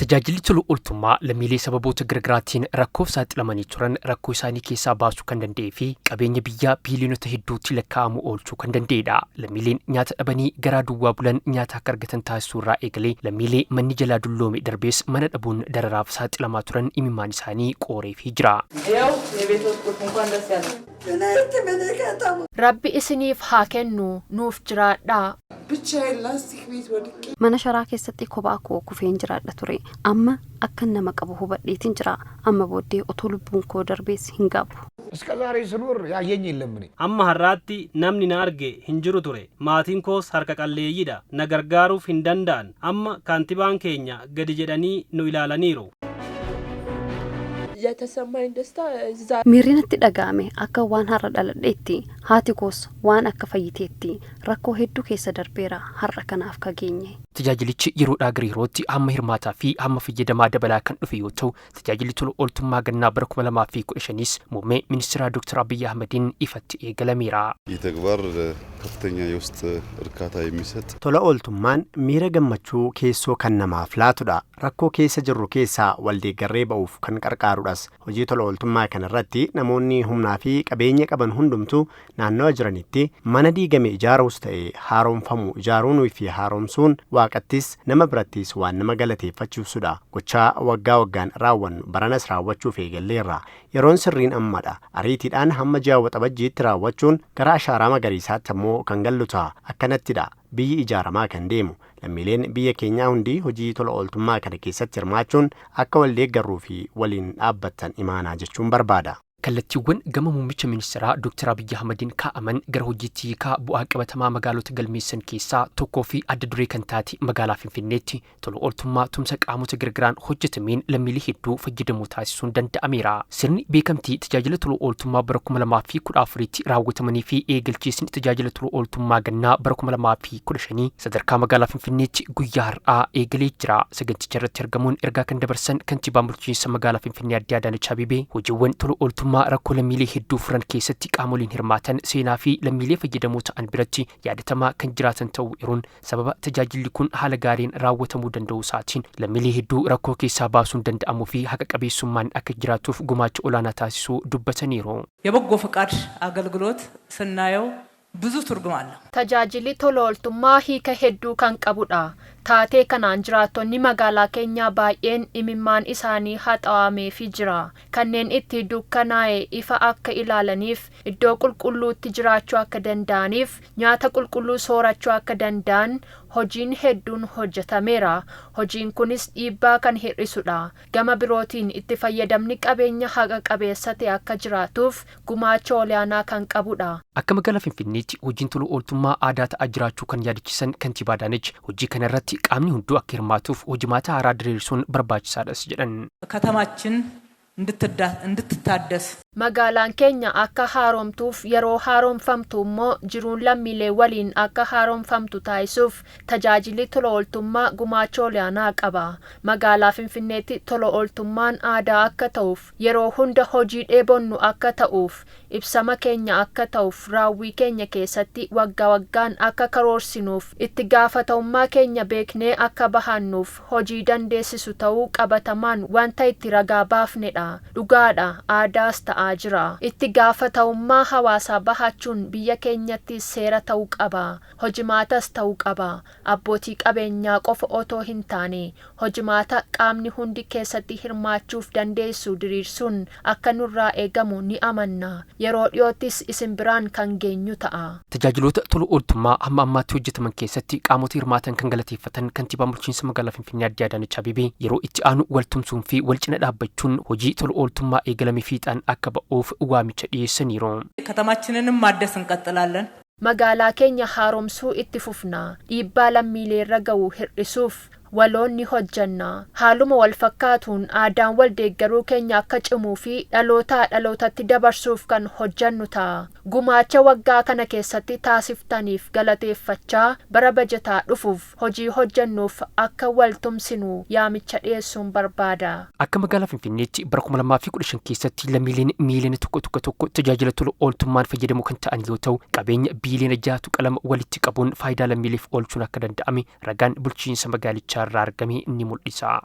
Tajaajilli tola ooltummaa lammiilee sababoota garaagaraatiin rakkoof saaxilamanii turan rakkoo isaanii keessaa baasuu kan danda'ee fi qabeenya biyyaa biiliyoonota hedduutti lakkaa'amu oolchuu kan danda'edha. Lammiileen nyaata dhabanii garaa duwwaa bulan nyaata akka argatan taasisuu irraa eegalee lammiilee manni jalaa dulloome darbees mana dhabuun dararaaf saaxilamaa turan imimmaan isaanii qooreefii jira. Rabbi isiniif haa kennu, nuuf jiraadhaa. Mana sharaa keessatti kophaa koo kufeen jiraadha ture. Amma akkan nama qabu hubadheetiin jira. Amma booddee otoo lubbuun koo darbees hin gaabbu. እስከ ዛሬ ስኖር ያየኝ የለም እኔ። Amma har'aatti namni na arge hin jiru ture. Maatiin koos harka qalleeyyiidha. Na gargaaruuf hin danda'an. Amma kaantibaan keenya gadi jedhanii nu ilaalaniiru. የተሰማኝ ደስታ እዛ Miirri natti dhaga'ame akka waan har'a dhaladheetti, haati koos waan akka fayyiteetti. Rakkoo hedduu keessa darbeera har'a kanaaf ka geenye. Tajaajilichi yeroodhaa gara yerootti hamma hirmaataa fi hamma fayyadamaa dabalaa kan dhufe yoo ta'u, tajaajilli tola ooltummaa gannaa bara 2015s muummee ministeeraa Dr. Abiyyi Ahmediin ifatti eegalameera. ይህ ተግባር ከፍተኛ የውስጥ እርካታ የሚሰጥ Tola ooltummaan miira gammachuu keessoo kan namaaf laatudha. Rakkoo keessa jirru keessaa waldeeggarree ba'uuf kan qarqaarudhas. Hojii tola ooltummaa kana irratti namoonni humnaa fi qabeenya qaban hundumtuu naannawa jiranitti mana diigame ijaaruus ta'e haaromfamu ijaaruun fi haaromsuun waaqattis nama birattis waan nama galateeffachiisudha. Gochaa waggaa waggaan raawwannu baranas raawwachuuf eegalleerra. Yeroon sirriin ammadha. Ariitiidhaan hamma ji'a Waxabajjiitti raawwachuun gara ashaaraa magariisaatti ammoo kan gallu ta'a. Akkanattidha biyyi ijaaramaa kan deemu. Lammiileen biyya keenyaa hundi hojii tola ooltummaa kana keessatti hirmaachuun akka wal deeggarruu fi waliin dhaabbattan imaanaa jechuun barbaada. Kallattiiwwan gama muummicha ministeeraa Dr. Abiyyi Ahmadiin kaa'aman gara hojiitti hiikaa bu'aa qabatamaa magaalota galmeessan keessaa tokkoo fi adda duree kan taate magaalaa Finfinneetti tola ooltummaa tumsa qaamota gargaraan hojjetameen lammiilee hedduu fayyadamoo taasisuun danda'ameera. Sirni beekamtii tajaajila tola ooltummaa bara 2014tti raawwatamanii fi eegalchiisni tajaajila tola ooltummaa gannaa bara 2015 sadarkaa magaalaa Finfinneetti guyyaa har'aa eegalee jira. Saganticha irratti argamuun ergaa kan dabarsan kantiibaan bulchiinsa magaalaa Finfinnee Aadde Adaanech Abeebee, hojiiwwan tola ooltummaa rakkoo lammiilee hedduu furan keessatti qaamoleen hirmaatan seenaa fi lammiilee fayyadamoo ta'an biratti yaadatamaa kan jiraatan ta'uu eeruun, sababa tajaajilli kun haala gaariin raawwatamuu danda'u isaatiin lammiilee hedduu rakkoo keessaa baasuun danda'amuu fi haqa qabeessummaan akka jiraatuuf gumaacha olaanaa taasisuu dubbataniiru. የበጎ ፈቃድ አገልግሎት ስናየው ብዙ ትርጉም አለው። Tajaajilli tola ooltummaa hiika hedduu kan qabudha. Taatee kanaan jiraattonni magaalaa keenyaa baay'een imimmaan isaanii haxaawameefii jira. Kanneen itti dukkanaa'e ifa akka ilaalaniif, iddoo qulqulluutti jiraachuu akka danda'aniif, nyaata qulqulluu soorachuu akka danda'an hojiin hedduun hojjetameera. Hojiin kunis dhiibbaa kan hir'isudha. Gama birootiin itti fayyadamni qabeenya haqa qabeessa ta'e akka jiraatuuf gumaacha olaanaa kan qabudha. Akka magaalaa Finfinneetti hojiin tola ooltummaa aadaa ta'aa jiraachuu kan yaadachiisan kantiibaa Adaanech, hojii kana irratti qaamni hunduu akka hirmaatuuf hojimaata haaraa diriirsuun barbaachisaadhas jedhan. ከተማችን እንድትታደስ Magaalaan keenya akka haaromtuuf, yeroo haaromfamtu immoo jiruun lammiilee waliin akka haaromfamtu taasisuuf tajaajilli tola ooltummaa gumaacha olaanaa qaba. Magaalaa Finfinneetti tola ooltummaan aadaa akka ta'uuf, yeroo hunda hojii dheebonnu akka ta'uuf, ibsama keenya akka ta'uuf, raawwii keenya keessatti waggaa waggaan akka karoorsinuuf, itti gaafatamummaa keenya beeknee akka bahannuuf hojii dandeessisu ta'uu qabatamaan wanta itti ragaa baafnedha. Dhugaadha, aadaas ta'aa jira. Itti gaafatamummaa hawaasaa bahachuun biyya keenyatti seera ta'uu qaba. Hojimaatas ta'uu qaba. Abbootii qabeenyaa qofa otoo hin taane hojimaata qaamni hundi keessatti hirmaachuuf dandeessu diriirsuun akka nurraa eegamu ni amanna. Yeroo dhiyoottis isin biraan kan geenyu ta'a. Tajaajiloota tola ooltummaa hamma ammaatti hojjetaman keessatti qaamota hirmaatan kan galateeffatan kantiibaan bulchiinsa magaalaa Finfinnee Aadde Adaanech Abeebee, yeroo itti aanu wal tumsuun fi wal cina dhaabbachuun hojii tola ooltummaa eegalame fiixaan akka ba'uuf waamicha dhiyeessaniiru. ከተማችንንም ማደስ እንቀጥላለን። Magaalaa keenya haaromsuu itti fufna. Dhiibbaa lammiileerra ga'u hir'isuuf waloon ni hojjanna. Haaluma wal fakkaatuun aadaan wal deeggaruu keenya akka cimuu fi dhalootaa dhalootatti dabarsuuf kan hojjannu ta'a. Gumaacha waggaa kana keessatti taasiftaniif galateeffachaa, bara bajataa dhufuuf hojii hojjannuuf akka wal tumsinu yaamicha dhiyeessuun barbaada. Akka magaalaa Finfinneetti bara 2015 keessatti lammiileen miiliyoona 1.1 tajaajila tola ooltummaan fayyadamuu kan ta'an yoo ta'u, qabeenya biiliyoona 6.2 walitti qabuun faayidaa lammiileef oolchuun akka danda'ame ragaan bulchiinsa magaalichaa irraa argame ni mul'isa.